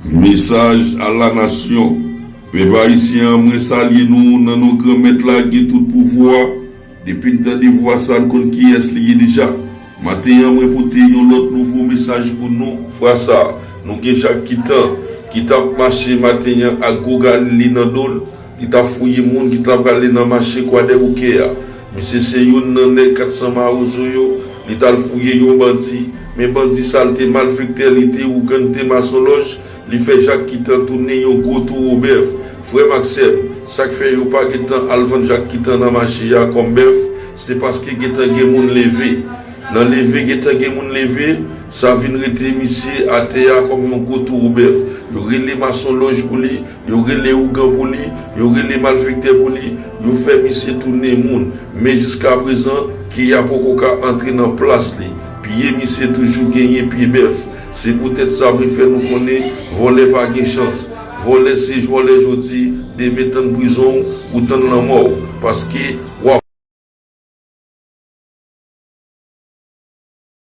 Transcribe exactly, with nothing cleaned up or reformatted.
Mesaj a la nasyon. Pèp ayisyen an, mwen salye nou nan non Granmèt la gen tout pouvwa. Depi n tande vwa sa, n konn kiyès li ye deja. Maten an, mwen pote yon lòt nouvo mesaj pou nou. Fwa sa, nou gen Jak Kitan ki t ap mache maten an ak gwo galil li nan do l. Li t ap fouye moun ki t ap prale nan mache Kwadèboukè a. Misye se youn nan nèg kat san mawozo yo. Li t al fouye yon bandi. Men bandi sa l te malfektè, li te ougan, li te masonlòj. Li fè Jak Kitan tounen yon gwo towo bèf. Frè m ak sè m, sa k fè yo pa gentan al vann Jak Kitan nan mache a kòm bèf, se paske gentan gen moun leve. Nan leve, gentan gen moun leve, sa vin rete misye atè a kòm yon gwo towo bèf. Yo rele masonlòj pou li, yo rele ougan pou li, yo rele malfektè pou li, yo fè misye tounen moun. Men jiskaprezan, kè a poko ka antre nan plas li. Pye misye toujou genyen pye bèf. Se poutèt sa mwen fè nou konnen vòlè pa gen chans. Vòlè se vòlè jodi, demen tann prizon w, ou tann lanmò w. Paske w ap